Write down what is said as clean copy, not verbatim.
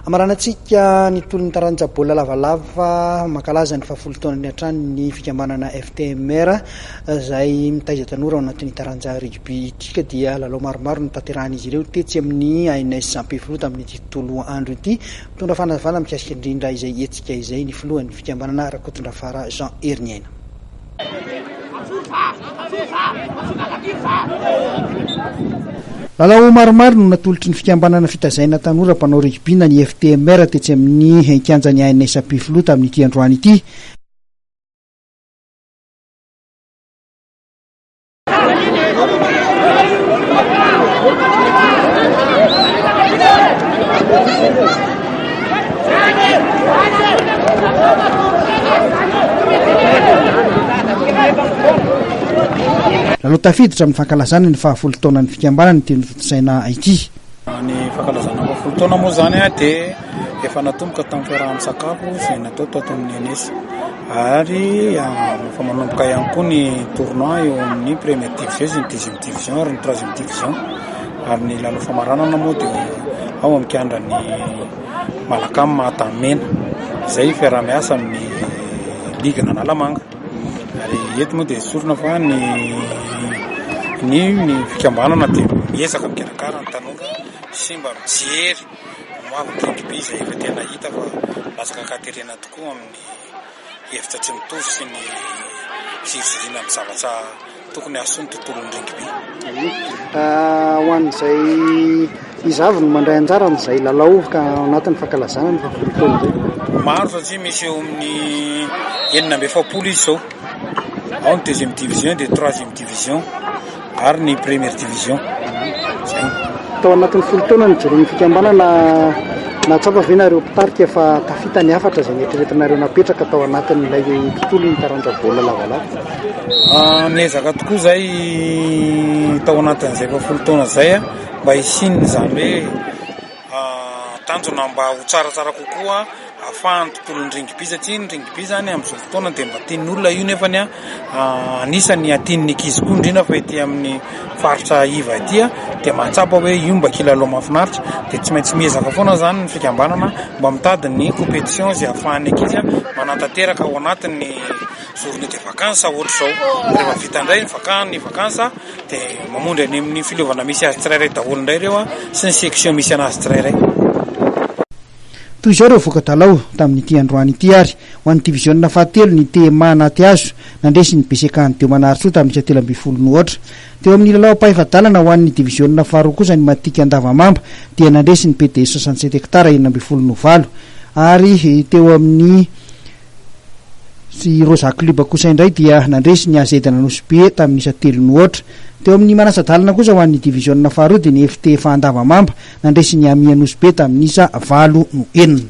Hamaranantsika ny tolon'ny taranja baolina lavalava mankalaza ny fahafolo taonany hatrany ny fikambanana FTMR izay mitaiza tanora ao anatin'ny taranja rugby ity ka dia lalao maromaro no tanterahan'izy ireo tetsy amin'ny ANS Ampefiloha tamin'ity tontolo andro ity. Mitondra fanazavana mikasika indrindra izay hetsika izay ny filohan'ny fikambanana Rakotondrafara Jean Heriniaina. Lalao maromaro no natolotry ny fikambanana fitazaina tanora mpanao rugby na ny FTMR tetsy amin'ny kianjan'ny ANS Ampefiloha tamin'ity androany ity. Lalao tafiditra amin'ny fankalazana ny fahafolo taonan'ny fikambanana ity notontosaina ity. Ny fankalazana fahafolo taona moa izany dia efa natomboka tamin'ny fiaraha-misakafo izay natao tato amin'ny ENS. Ary efa manomboka ihany koa ny tournoi eo amin'ny première division sy ny deuxième division ary ny troisième division. Ary ny lalao famaranana moa dia ao amin'ny kianjan'ny Malacam Antanimena izay fiaraha-miasa amin'ny ligue an'Analamanga. Ary eto moa dia tsorina fa ny ny ny fikambanana dia miezaka mikarakara ny tanora sy mba mijery ny hoavin'ny rugby izay efa tena hita fa latsaka an-katerena tokoa amin'ny hevitra tsy mitovy sy ny fiziriziriana amin'ny zavatra tokony hahasoa ny tontolon'ny rugby. Ho an'izay iza avy no mandray anjara amin'izay lalao ka ao anatin'ny fankalazana ny fahafolo taona izay? Maro satria misy eo amin'ny 46 izy izao. Ao ny deuxième division dia troisième division. ary ny première division. Zay. Tao anatin'ny folo taona nijoroan'ny fikambanana, nahatsapa ve nareo mpitarika fa tafita ny hafatra izay neritreretinareo napetraka tao anatin'ilay tontolon'ny taranja baolina lavalava? Ah, niezaka tokoa zay tao anatin'izay efa folo taona zay mba hisian'izany hoe Tanjona mba ho tsaratsara kokoa ahafahan'ny tontolon'ny rugby satria ny rugby zany amin'izao fotoana dia mba tian'ny olona io nefany anisan'ny tian'ny ankizy koa indrindra fa ety amin'ny faritra iva ety dia mahatsapa hoe io mba kilalao mahafinaritra dia tsy maintsy miezaka foana zany ny fikambanana mba mitady ny compétition izay ahafahan'ny ankizy manatanteraka ao anatin'ny journée de vacances ohatr'izao rehefa vita indray ny vacances ny vacances Dia mamondry any amin'ny fileovana misy azy tsirairay daholo indray ireo sy ny section misy anazy tsirairay. Toy izao ireo voka-dalao tamin'ity androany ity ary ho an'ny diviziona fahatelo ny TMA anaty hazo nandresy ny BCK an'i Deo Manarintsoa tamin'ny isa 13 no aotra. Teo amin'ny lalao ampahefa-dalana ho an'ny diviziona faharoa kosa ny Matic Andavamamba dia nandresy ny PDS 67 hectares 16 no valo ary teo amin'ny Sy Rosa Club kosa indray dia nandresy ny AZ Anosibe tamin'ny isa telo no aotra. Teo amin'ny manasa-dalana kosa ho an'ny diviziona faharoa dia ny FT Fahandavamamba nandresy ny Ami Anosibe tamin'ny isa valo no enina.